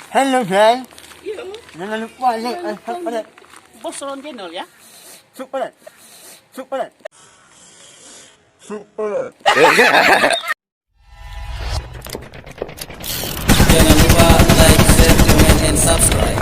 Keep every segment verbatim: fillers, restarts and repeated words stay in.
Halo, guys. Iya. Jangan lupa like dan subscribe. Bos Ron Channel, ya. Subscribe. Subscribe. Subscribe. Jangan lupa like, share, comment, and subscribe.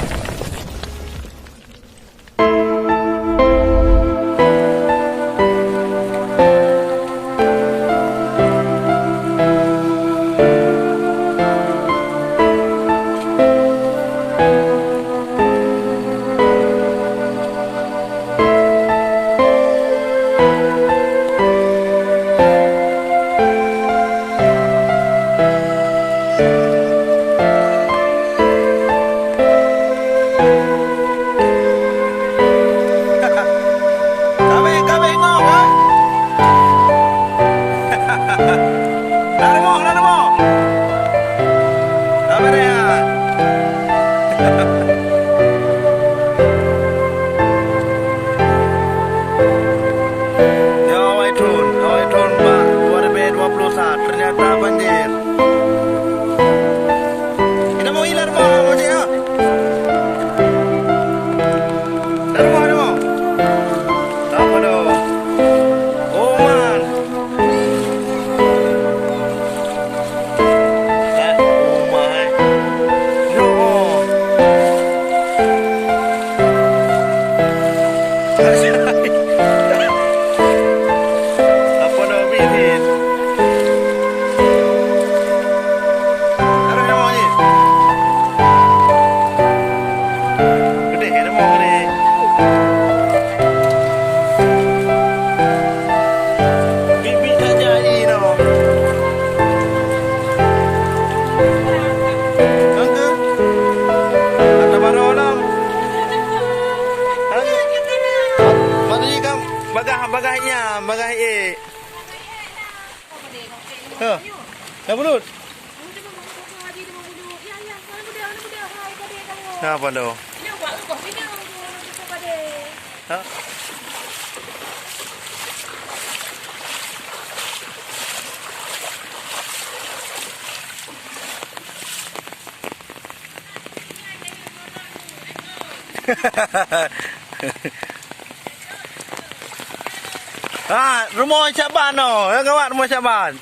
Kawin, kawin ngok, kan? Dah rumoh, dah rumoh. Dah beres, kan? Nyoe awai thon, awai thon bak dua ribèe dua puluh sa, ternyata banjir. Kita mau ilat rumah, mau cek, ya? Dah rumah, dah rumah. Apa dah? Oh, man. Eh, oh, man. Yo. Apa dah bibit? Ada nama ni? Gede, ada nama gede. Bibit tak jadi nama. Angka. Ada baru orang. Hah? Mat-, mat tadi kam bagah, bagah inya, bagah eh. Ha. Dah bulut. Nah, apa tu? Ha? Ha, rumoh Syaban tu. Ya, kawan, rumoh Syaban.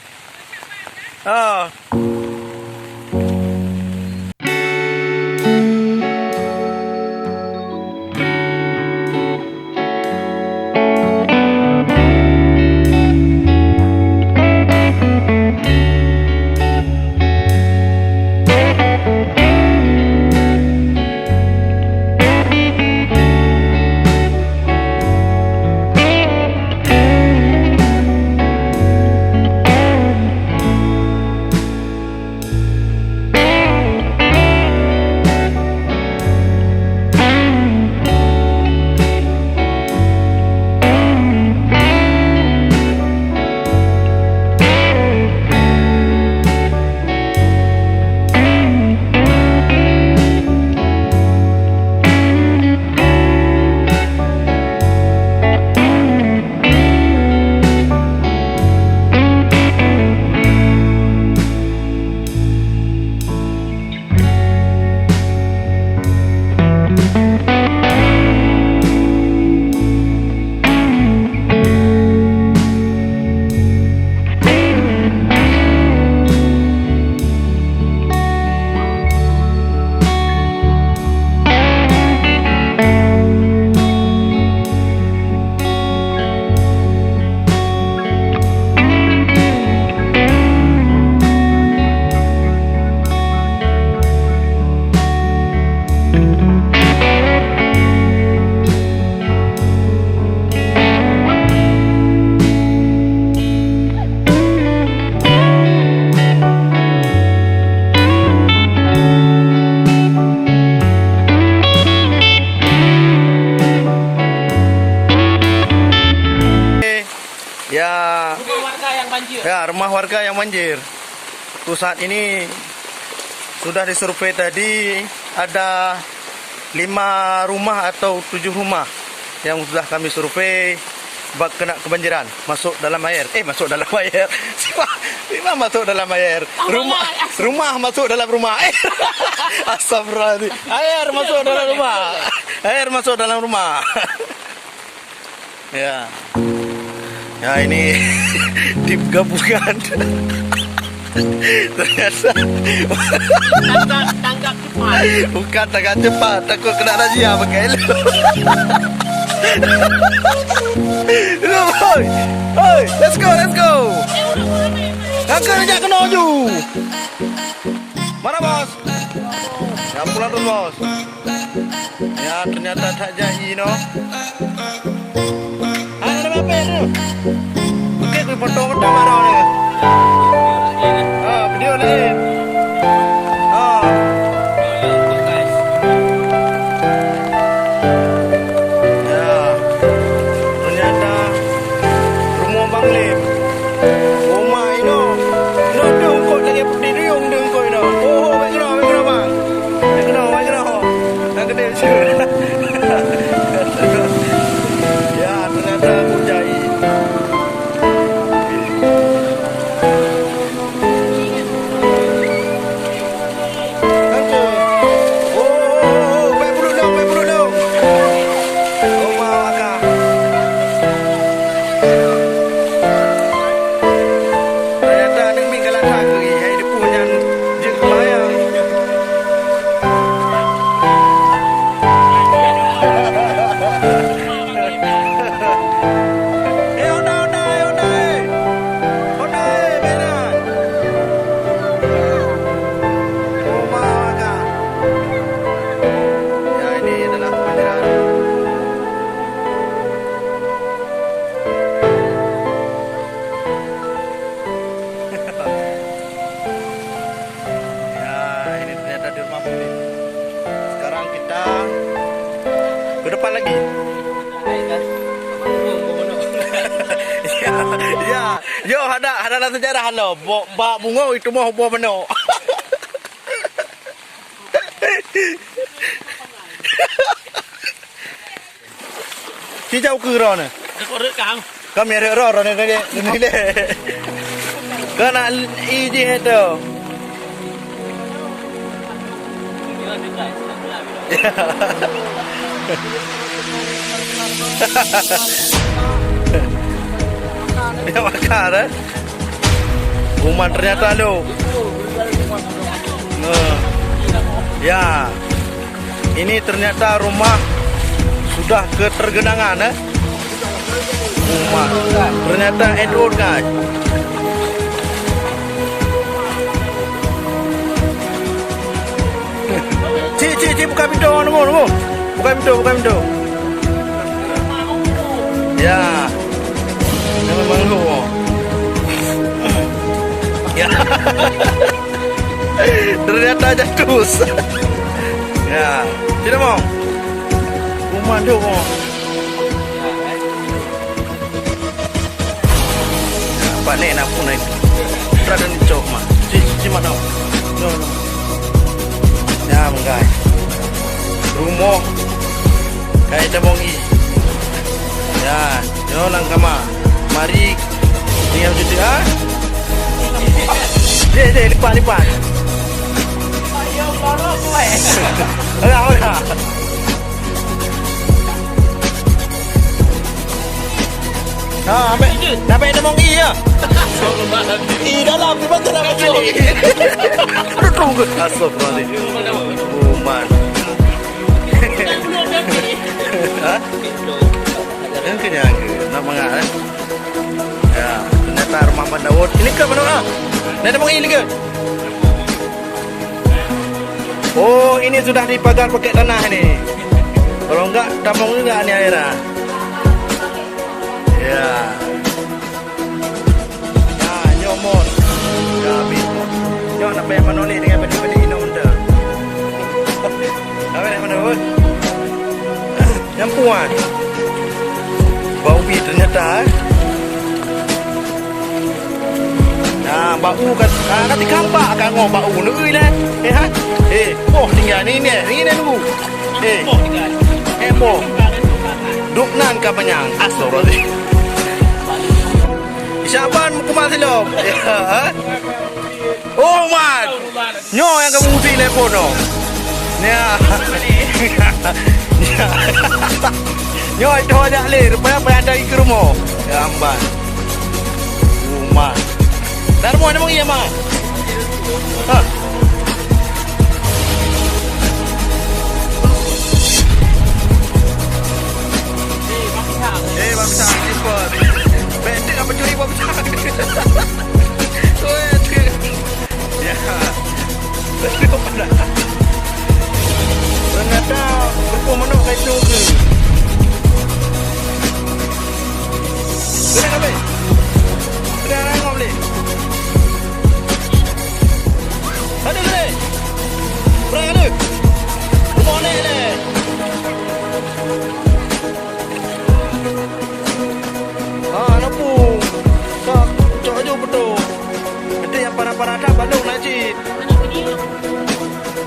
Ha. Ya. Rumah warga yang banjir. Ya, rumah warga yang banjir. Untuk saat ini sudah disurvei tadi, ada lima rumah atau tujuh rumah yang sudah kami survei. Bak kena kebanjiran, masuk dalam air. Eh, masuk dalam air. Siapa? Siapa masuk dalam air? Rumah, rumah masuk dalam rumah. Eh, astagfirullahaladzim. Air masuk dalam rumah. Air masuk dalam rumah. Ya. Ya, ini tim gabungan. Ternyata tangkap, tangkap cepat. Bukan tangkap cepat, takut kena razia pakai helm. Hoi, hoi, let's go, let's go. Angkat jak kena laju. Mana, Bos? Ya, pulang tu, Bos. Ya, ternyata that jadi noh. Hai, ada apa tu? Okey, aku foto-foto baru ni. Ah, video lain. Ah. Ya. Ternyata rumah Bang Lim. Oh, mai noh. Noh, deuh eungkôt lagèe peuti duyung, deuh eungkôt noh. Oh, oh, baik keunoe, baik keunoe, Bang. Baik keunoe, baik keunoe. Nak geude siut. Ya, ternyata aku jai. Eh, Honda, Honda, eh, Honda, eh. Honda, eh, bèk nyan. Oh, ma ka. Ya, ini adalah pameran. Ya, ini ternyata di rumah Bang Lim. Sekarang kita ke depan lagi. Ya, ya. Yo, hana, hana dalam sejarah lo. Bo-, bak bungong itu mah boh manok. Ci jak ukeue droeneuh. Ka meuruek rot droeneuh tadi. Keuneuk i jih itu. Dia makan, eh? Kuman ternyata tu. Nah. Ya. Ini ternyata rumah sudah ketergenangan, eh. Rumah. Ternyata N U, guys. Cik, cik, cik, buka pintu, nunggu, nunggu. Buka pintu, buka pintu. Ya. Jangan malu. Ya. Ternyata jatuh. Ya. Sini, Mong. Kuman tu, Mong. Nampak ni, nampak ni. Terada ni cok mah. Ci, ci, ci, mak tau. No, no. Ya, menggai. Rumoh. Kai tabong i. Ya, nyoe lam kama. Mari. Tinggal cuti, ha? Deh, deh, lipat, lipat. Alah, alah. Ha, ambek, ambek tabong i ya. I dalam, di mana nak masuk? Astagfirullahaladzim. Kuman. Ha? Yang kenyang ke? Nak mangat, eh? Ya, ternyata rumah Bang Daud. Ini ke mana, ah? Nak tabong i lagi? Oh, ini sudah dipagar pakai tanah ni. Kalau enggak, tabong juga ni airnya. Ya. Nah, nyoe mon. Ya, habis. Nyoe nak payah manoli dengan badi-badi inong dah. Apa nak mana pun? Nyang puan. Bak ubi ternyata, eh. Nah, bak u kan, ah, nanti kampak kan ngoh bak u. Neu leh. Eh, ha? Eh, boh tinggal ni, ni, ni, ni, nunggu. Eh. Eh, boh. Duk nan ka panyang. Astagfirullahaladzim. Caban meukeumah silop. Ya, ha? Oh, man. Nyoe nyang kamu uti telepon, oh. Ya. Nyoe itu aja le, rupanya payah dari ke rumah. Ya, amban. Oh, man. Dah rumah, dah rumah, ya, man. Ha. Eh, Bang Sam, cepat. Bek, apa curi, Bang Sam? Weh, tu. Ya. Ternyata, berpuluh menit saya tunggu. Kena kami. Kena rangkap ni. Ada kena. Perang ada. Rumah ni ni. Ah, lampu. Cok, cok aju betul. Nanti yang parah-parah dah balok nak cit.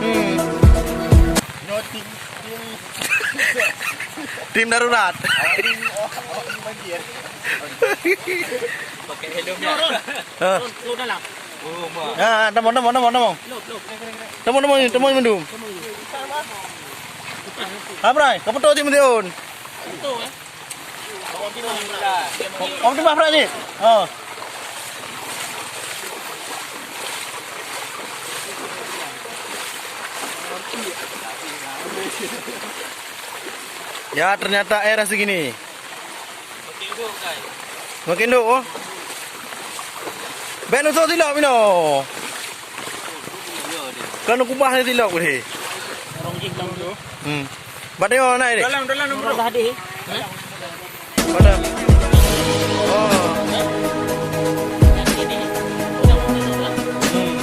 Hmm. Tim darurat. Pakai helm ya. Ha. Turun, turun dalam. Oh, ma. Ha, tamong, tamong, tamong, tamong. Belum, belum. Tamong, tamong, tamong, mandum. Ha, Bray, ka peutoh tim Zion. Peutoh, eh? Om Timah, Bray, ni. Ha. Ya, ternyata air segini. Makin duk, oh. Bèk nusoh silop inoe. Kan kubah ni silop deh. Hmm. Bak nyoe naik deh. Dalam, dalam, dalam. Pada. Oh. Hmm.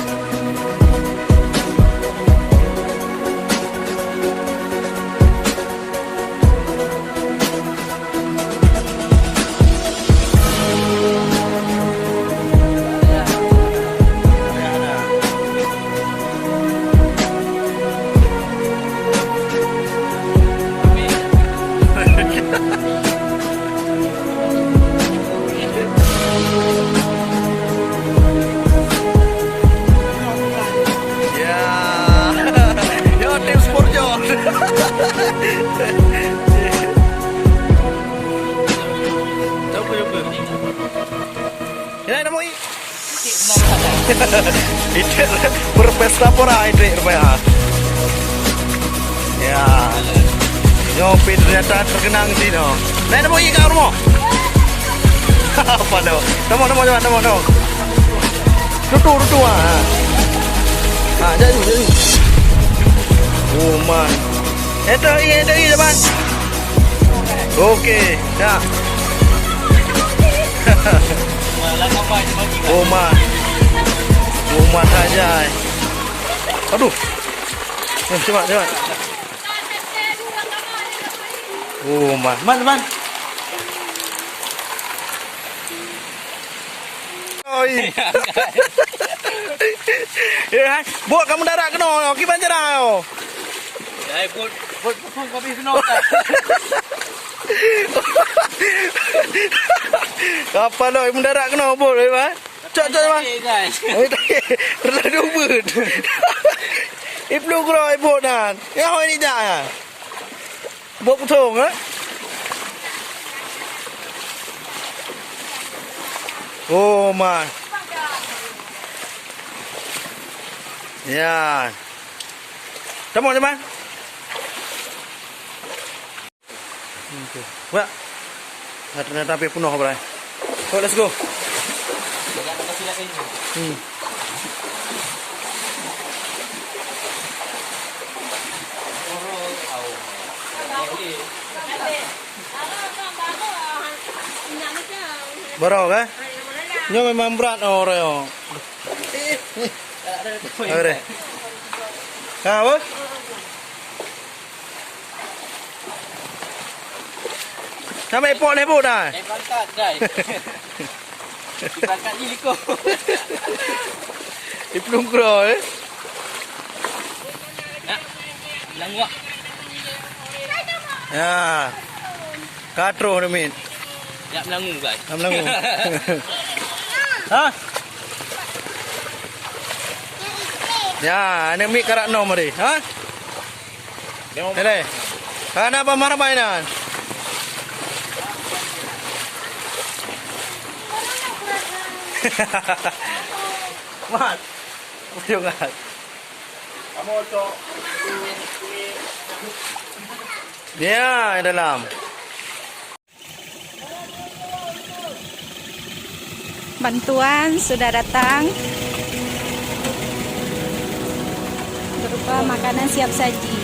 Ya. Ya, tim sport, John. Coba, coba. Ini ada Moi. Itu berpesta pora itu rupanya. Ya. Nyopi ternyata terkenang sini. Nah, ada Moi kat rumah. Apa tu? Tama, tama, tama, tama, tama. Tutu, tutu, ah. Ah, jadi, jadi. Oh, man. Itu, iya, itu, iya, man. Okey, dah. Oma. Oma saja, eh. Aduh. Eh, cepat, cepat. Oma. Man, man. Oi. Ya, bot kamu darat kena, kiban cara. Dai bot, bot pun kami kena. Kapal loi mendarat kena bot, eh, Bang. Cok, cok, Bang. Eh, guys. Oi, tak. Terlalu bot. Iplu kro, eh, bot dan. Ya, hoi ni dah. Bot kosong, eh? Oh, man. Ya. Tama, teman. Okey. Wak. Dah ternyata hampir penuh, Bray. Yuk, let's go. Hmm. Baroe, kan? Nyoe memang brat, oh, orang, oh. Ada. Ha, apa? Sampai epok leh, Bu, dah. Naik pangkat, guys. Di pangkat ni liko. Di pelungkura, eh. Nak. Langwak. Ya. Ka troh deh, Mit. Nak melangu, guys. Nak melangu. Ha? Ya, aneuk miet karat nom hari. Ha? Tele. Hana apa marah mainan. Mat. Ujung mat. Ya, dalam. Bantuan sudah datang berupa makanan siap saji.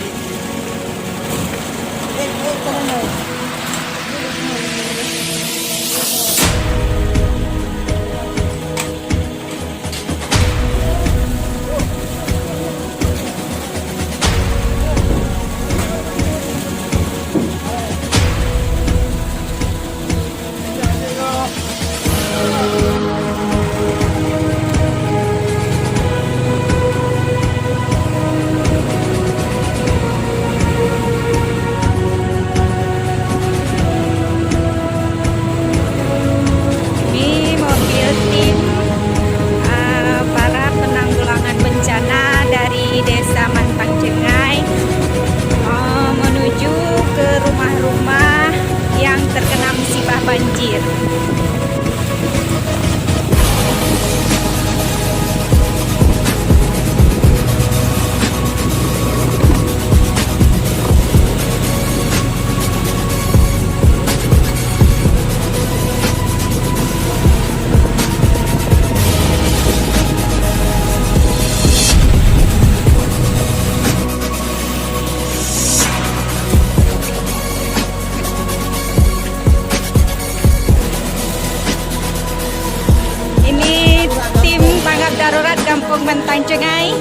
Ini mobil tim, eh, para penanggulangan bencana dari Desa Mantang Cengai, eh, menuju ke rumah-rumah yang terkena musibah banjir. Ini tim tanggap darurat Gampông Mantang Cengai.